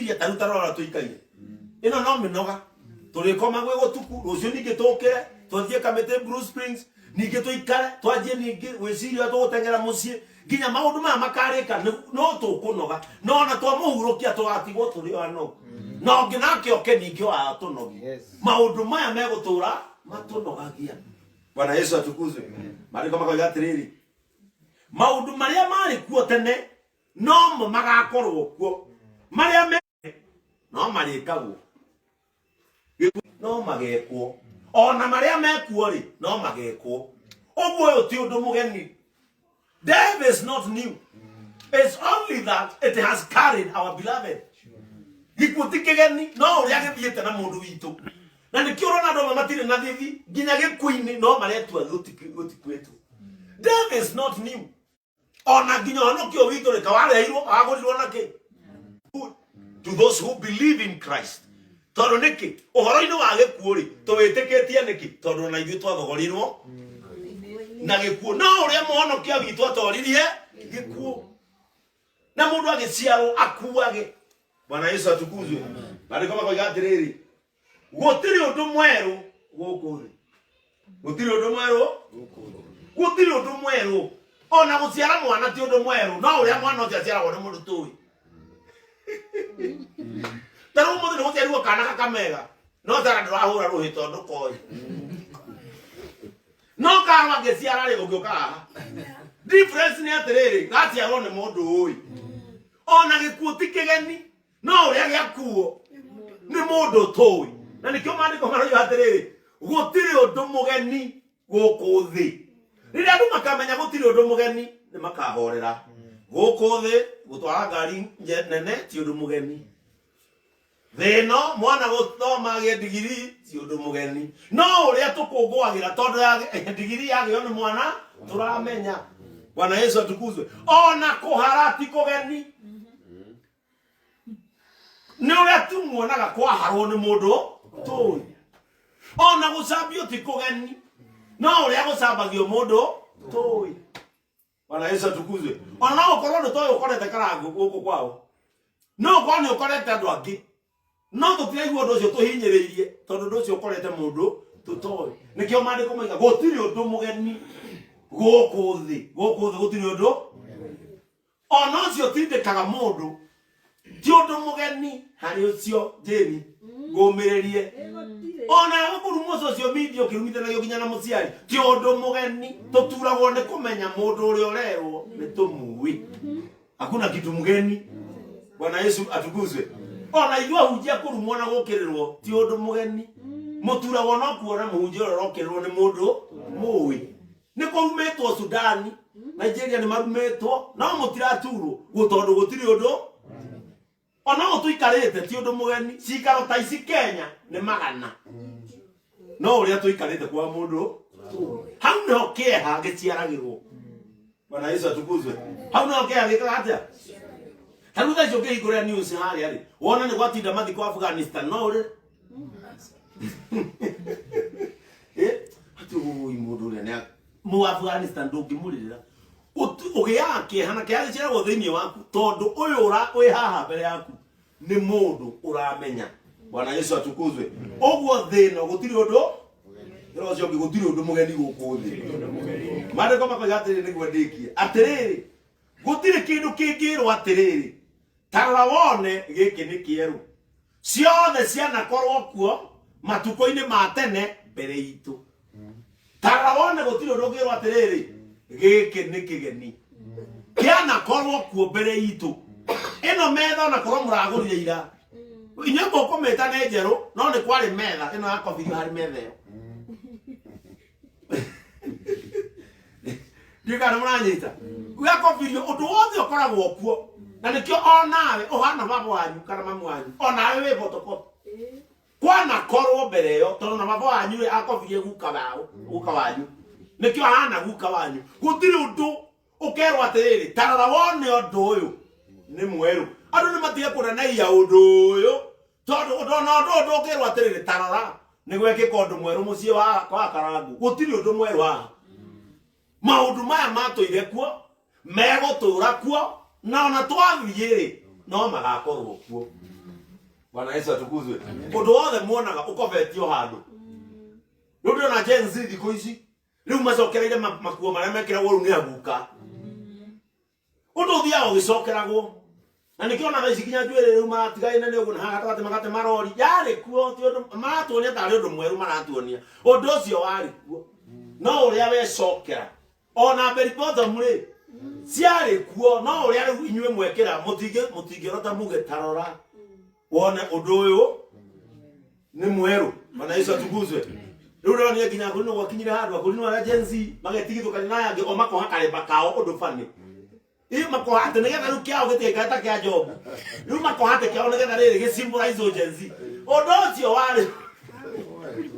Gwĩciria ta rĩu ta rora tũikaire ĩno no mĩnoga, tũrĩkoma gwĩ gũtuku, rũciũ ningĩ tũkĩre twathiĩ Kamĩtĩ Blue Springs, ningĩ tũikare twanjie ningĩ gwĩciria ũrĩa tũgũteng'era mũciĩ nginya maũndũ maya makarĩka. No tũkũnoga, no ona twamũhurũkia tũgatigwo tũrĩ o anogu, na ũngĩ nake oke ningĩ wa tũnogi. Maũndũ maya megũtũra matũnogagia. Bwana Yesu atukuzwe. Maandĩko makoiga atĩrĩrĩ, maũndũ marĩa marĩ kuo tene nomo magakorwo kuo, marĩa me no marĩkagwo no magekwo, ona marĩa mekuo rĩ no magekwo. Ũguo ũyũ ti ũndũ mũgeni. Death is not new, it's only that it has carried our beloved. Gĩkuũ ti kĩgeni, no ũrĩa gĩthiĩte na mũndũ witũ, na nĩkĩo ũrona andũ amwe matirĩ na thithi nginya gĩkuũ-inĩ, no maretua gũtikuĩtwo. Death is not new. Ona nginya ũhonokio witũ rĩ, kawareheirwo wagũrirwo na kĩ? To those who believe in Christ. Tondũ nĩkĩ ũhoro-inĩ wa gĩkuũ rĩ tũwĩtĩkĩtie nĩkĩ? Tondũ ona ithuĩ twathogorirwo na gĩkuũ, no ũrĩa mũhonokia witũ atoririe gĩkuũ, na mũndũ agĩciarwo akuage. Bwana Yesu atukuzwe. Maandĩko makoiga atĩrĩrĩ, gũtirĩ ũndũ mwerũ gũkũ thĩ, gũtirĩ ũndũ mwerũ, gũtirĩ ũndũ mwerũ. Ona gũciara mwana ti ũndũ mwerũ, no ũrĩa mwana ũcio aciaragwo nĩ mũndũ tũĩ. Ta rĩu ũmũthĩ nĩ gũciarirwo kana gakamega, no tara ndũrahũra rũhĩ tondũ koĩ no karwo angĩciara rĩ ũngĩũka haha. Difference nĩ atĩrĩrĩ, gaciarwo nĩ mũndũ ũĩ. Ona gĩkuũ ti kĩgeni, no ũrĩa gĩakuo nĩ mũndũ tũĩ, na nĩkĩo maandĩko maroiga atĩrĩrĩ, gũtirĩ ũndũ mũgeni gũkũ thĩ. Rĩrĩa andũ makamenya gũtirĩ ũndũ mũgeni, nĩ makahorera. Gũkũ thĩ gũtwara ngari nene ti ũndũ mũgeni, thĩ ĩno mwana gũthoma agĩe ndigiri ti ũndũ mũgeni, no ũrĩa tũkũngũagĩra tondũ ndigiri yagĩo nĩ mwana tũramenya. Bwana Yesu atukuzwe. Ona kũhara ti kũgeni, nĩ ũrĩa tu muonaga kwaharwo nĩ mũndũ tũĩ. Ona gũcambio ti kũgeni, no ũrĩa gũcambagio mũndũ tũĩ. Bwana Yesu atukuzwe. Ona no ũkorwo nĩ toĩ ũkorete Karangũ gũkũ kwao, no ũkorwo nĩ ũkorete andũ angĩ, no tũtiraigua ũndũ ũcio tũhinyĩrĩirie tondũ ũndũ ũcio ũkorete mũndũ tũtoĩ. Nĩkĩo maandĩko moiga gũtirĩ ũndũ mũgeni gũkũ thĩ. Gũkũ thĩ gũtirĩ ũndũ ona ũcio tindĩkaga mũndũ, ti ũndũ mũgeni harĩ ũcio jĩni ngũmĩrĩrie. Ona gũkũrumwo social media ũkĩrumithanagio nginya na mũciari ti ũndũ mũgeni. Tũturagwo nĩ kũmenya mũndũ ũrĩa ũrerwo nĩ tũmui. Hakuna kitu mgeni. Bwana Yesu atukuzwe. Ona ithuĩ ahunjia kũrumwo na gũkĩrĩrwo ti ũndũ mũgeni. Mũturagwo no kuona mũhunjia ũrĩa ũrokĩrĩrwo nĩ mũndũ mũĩ. Nĩ kũrumĩtwo Sudani, Nigeria nĩ marumĩtwo, no mũtiraturwo tondũ gũtirĩ ũndũ. Ona ũũ tũikarĩte ti ũndũ mũgeni. Cikaro ta ici Kenya nĩ magana, no ũrĩa tũikarĩte kwa mũndũ hau nĩho kĩeha gĩciaragĩrwo. Bwana Yesu atukuzwe. Hau nĩho kĩeha gĩkaga atĩa? Ta rĩu thaa ici ũngĩhingũrĩra news harĩa rĩ, wona nĩ gwatinda mathiko Afghanistan, no ũrĩre. Atĩ ũi mũndũ ũrĩa nĩ mu Afghanistan ndũngĩmũrĩrĩra. Ũgĩaga kĩeha, na kĩeha gĩciaragwo thĩinĩ waku tondũ ũyũ wĩ haha mbere yaku nĩ mũndũ ũramenya. Bwana Yesu atukuzwe. Ũguo thĩ ĩno gũtirĩ ũndũ ĩro ũcio ũngĩ, gũtirĩ ũndũ mũgeni gũkũ thĩ. Maandĩko makoiga atĩrĩrĩ, nĩguo ndĩkie, atĩrĩrĩ, gũtirĩ kĩndũ kĩngĩrwo atĩrĩrĩ, ta rora wone gĩkĩ nĩ kĩerũ. Ciothe cianakorwo kuo matukũ-inĩ ma tene mbere itũ. Ta rora wone, gũtirĩ ũndũ ũngĩrwo atĩrĩrĩ, gĩkĩ nĩ kĩgeni, kĩanakorwo kuo mbere itũ. Ĩno metha onakorwo mũragũrire ira, inyuĩ mũkũmĩta nĩ njerũ, no nĩ kwarĩ metha ĩno yakobirio harĩ metha ĩyo. Ndiũĩ kana mũranyita. Yakobirio ũndũ wothe ũkoragwo kuo, na nĩkĩo onawe ũhana baba wanyu kana mamu wanyu, onawe wĩ photocopy. Kwanakorwo mbere ĩyo, tondũ na baba wanyu rĩ akobirie guka wao, guka wanyu, nĩkĩo ahana guka wanyu. Gũtirĩ ũndũ ũkerwo atĩrĩrĩ, ta rora wone ũndũ ũyũ nĩ mwerũ. Andũ nĩ matige kũneneia ũndũ ũyũ, tondũ ũndũ ona ũndũ ũyũ ndũngĩrwo atĩrĩrĩ, ta rora nĩ gwekĩka ũndũ mwerũ mũciĩ wa Karangũ. Gũtirĩ ũndũ mwerũ haha. Maũndũ maya matũire kuo, megũtũra kuo, na ona twathiĩ rĩ no magakorwo kuo. Bwana Yesu atukuzwe. Ũndũ wothe muonaga ũkobetio handũ. Rĩu ndĩrona Gen Z thikũ ici rĩu macokereire makuo marĩa mekĩragwo rĩu nĩ aguka. Ũndũ ũthiaga ũgĩcokeragwo. Na nĩkĩo ona thaa ici nginya njuĩrĩ rĩu maratigaine nĩ ũguo na haha gatagatĩ magate marori. Yarĩ kuo ti ũndũ maratuonia tarĩ ũndũ mwerũ maratuonia. Ũndũ ũcio warĩ kuo. No ũrĩa wecokera ona bell bottom rĩ ciarĩ kuo no ũrĩa rĩu inyuĩ mwekĩra mũtingĩrota muge tarora wone ũndũ ũyũ nĩ mwerũ. Bwana Yesu atukuzwe. Rĩu ndĩronire nginya akũrinũ gwakinyire handũ akũrinũ arĩa Gen Z magetigithũkania na aya angĩ o makoha karemba kao ũndũ bani ĩ makoha atĩ nĩgetha rĩu kĩao gĩtigaikare ta kĩa Jobu. Rĩu makoha atĩ kĩao nĩgetha rĩrĩ gĩ symbolize Gen Z. Ũndũ ũcio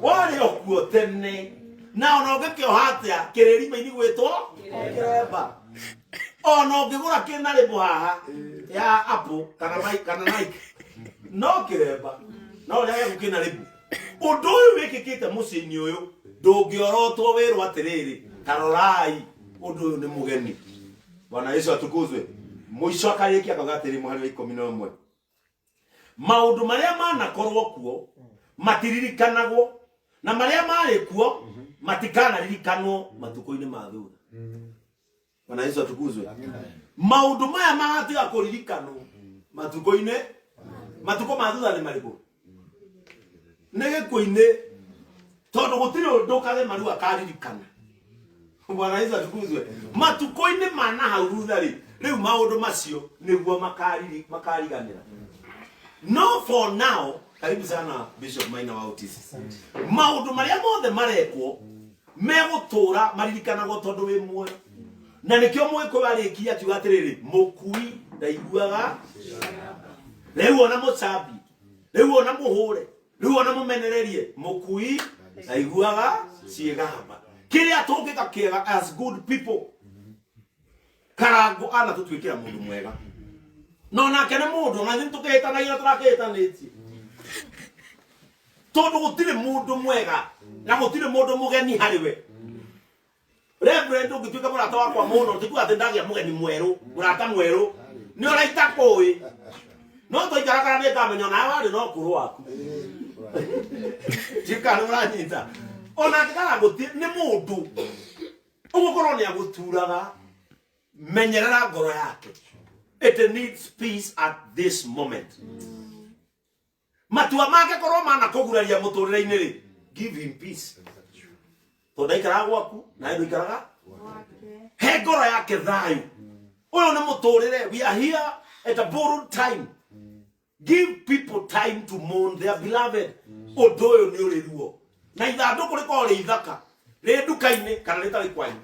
warĩ o kuo tene na ona ũngĩkĩoha atĩa kĩrĩrima-inĩ gwĩtwo kĩremba ona ũngĩgũra kĩna rĩmbo haha ya Apple kana Nike, kana Nike no kĩremba no ũrĩa gĩaku kĩna rĩmbo. Ũndũ ũyũ wĩkĩkĩte mũciĩ-inĩ ũyũ ndũngĩorotwo wĩrwo atĩrĩrĩ ta rorai ũndũ ũyũ nĩ mũgeni. Bwana Yesu atukuzwe. Mũico akarĩkia akauga atĩrĩ mũhari wa 11, maũndũ marĩa manakorwo kuo matiririkanagwo na marĩa marĩ kuo matikanaririkanwo matukũ-inĩ ma thutha. Bwana Yesu atukuzwe. Maũndũ maya magatiga kũririkanwo matukũ-inĩ matukũ ma thutha nĩ marĩkũ? Nĩ gĩkuũ-inĩ, tondũ gũtirĩ ũndũ Kagema rĩu akaririkana. Bwana Yesu atukuzwe. Matukũ-inĩ ma na hau thutha rĩ, rĩu maũndũ macio nĩguo makariganĩra. No for now, karibu sana Bishop Maina wa Otisi. Maũndũ marĩa mothe marekwo megũtũra maririkanagwo tondũ wĩ muoyo. Na nĩkĩo Mũgĩkũyũ arĩkia akiuga atĩrĩrĩ, mũkui ndaiguaga rĩu ona mũcambi, rĩu ona mũhũre, rĩu ona mũmenererie, mũkui ndaiguaga ciĩgamba. Kĩrĩa tũngĩka kĩega as good people, Karango anatũtuĩkĩra mũndũ mwega, no nake nĩ mũndũ ona ithuĩ tũkĩhĩtanagia tũrakĩhĩtanĩtie, tondũ gũtirĩ mũndũ mwega na gũtirĩ mũndũ mũgeni harĩ we. Reverend ũngĩtuĩka mũrata wakwa mũno, tikuga atĩ ndagĩa mũgeni mwerũ, mũrata mwerũ nĩ ũraita kũĩ, no twaikarakara nĩ ngamenya onawe warĩ na ũkũrũ waku. Tikana nĩ ũranyita onake Karango nĩ mũndũ ũguo korwo nĩ agũturaga, menyerera ngoro yake. It needs peace at this moment. Matua make korwo mana kũguraria mũtũrĩre-inĩ rĩ, give him peace, tondũ ndaikaraga gwaku nawe ndũikaraga. He ngoro yake thayũ. Ũyũ nĩ mũtũrĩre. We are here at a borrowed time. Give people time to mourn their beloved. Ũndũ ũyũ nĩ ũrĩ ruo na ithandũkũ rĩkorwo rĩ ithaka rĩ nduka-inĩ kana rĩtarĩ kwanyu.